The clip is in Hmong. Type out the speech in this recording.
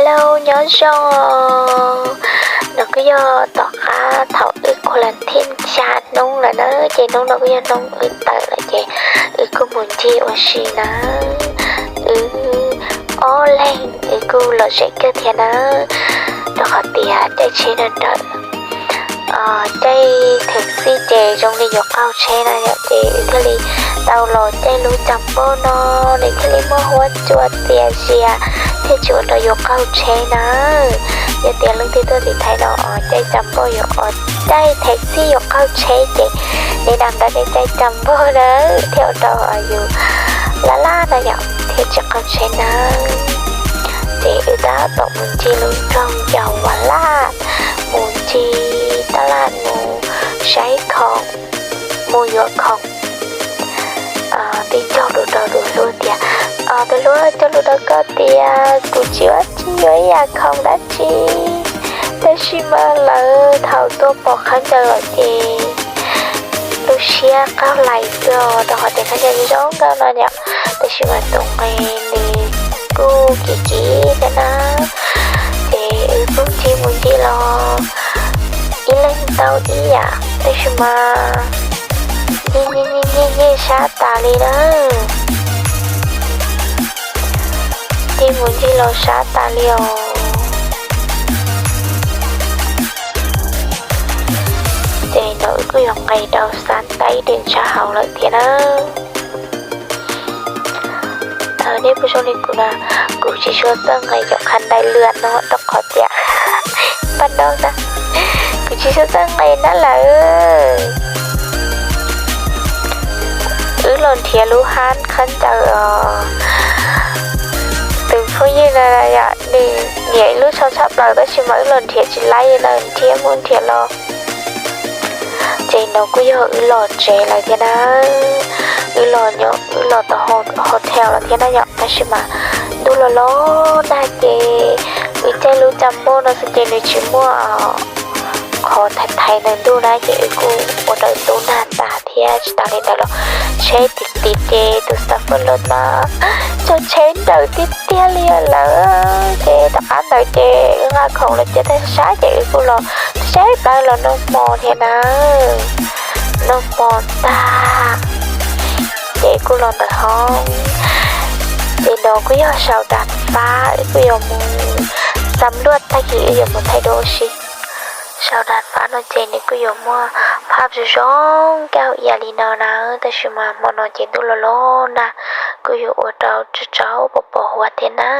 Hello, nyob zoo. No kuj yog tom qab thaum wb quarantine xya hnub lawm na, ces hnub no kuj yog hnub wb tawm lawm ces wb kuj mus ncig ua si na. Wb ob leeg wb kuj lom zem kawg thiab na, rau qhov tias caij tsheb no nrawm, caij theem xij ces zoo li yuav qaug tsheb na yom, ces wb thiaj li tau los caij lub tsa npauj no, nws thiaj li muaj huab cua txias zias, thiaj tsis ua rau yus qaug tsheb na. Yog tias leej twg tuaj tim Thaib no caij tsa npauj yuav, caij theem xij yuav qaug tsheb ces nej nam ntawd nej caij tsa npauj na, thiaj ua rau yus laj laj na yom, thiaj tsis qaug tsheb na. Ces wb tab tom mus ncig lub nroog Yau Vas Laj, mus ncig taj laj mus saib khoom, mus yuav khoom. Twb cog lus rau tus hlub tias, tus hlub, cog lus rau koj tias kuv tsis ua, tsis yuav ib yam khoom dab tsi. Tab sis mas lawv thaum tuaj pom khaub ncaws lawm ces lub siab qaug lais xwb, rau qhov tias khaub ncaws zoo nkauj no yom. Tab sis mas tus nqi nws kuj kim kim thiab na. Ces wb kuj ncig mus ncig los ib leeg tau ib yam, tab sis mas ncig ncig ncig ncig sab tas li na. Ncig mus ncig los sab tas li os. Ces no wb kuj yuav nqes rau xab taib de ntshav hauv lawm thiab na. Nej puas zoo li kuv na, kuv tsis tshua txawj nqes cov qhab ntais lwm no rau qhov tias paj ntaub na, kuv tsis tshua txawj nqes na lawm. Wb los nrhiav lub hab khaub ncaws os. Tus phooj ywg no yom, nws nyiam ib lub tsho tshaj plaws tab sis mas wb los nrhiav tsis laib li na, nrhiav mus nrhiav los. Ces no kuj yog wb los tsev lawm thiab na. Wb los nyob, wb los tom hotel lawm thiab na yom, tab sis mas ntuj los los nag ces wb caij lub tsa npauj no xwb ces nws tsis muaj qhov thaiv thaiv ntawm ntuj na, ces wb kuj ua rau tub nag tas thiab. Tsis tas li ntawd los tsheb tim tim ces tus xav faj los mas tso tsheb nrawm tiag tiag li lawm. Ces tom qab ntawd ces wb nqa khoom los cia tag sab ces wb kuj los saib plaws los noj hmo thiab na. Noj hmo tag ces kuj los ntawm hoob. Ces no kuj yog sau das fab, wb kuj yuav mus xam luaj tag kis wb yuav mus thaij duab ua si. Sau das fab no ces nws kuj yuav muaj phaj zoo zoo nkauj ib yam li no na, tab sis mas hmo no ces ntuj los los nag kuj yuav ua rau tsaus tsaus pos pos huab thiab na.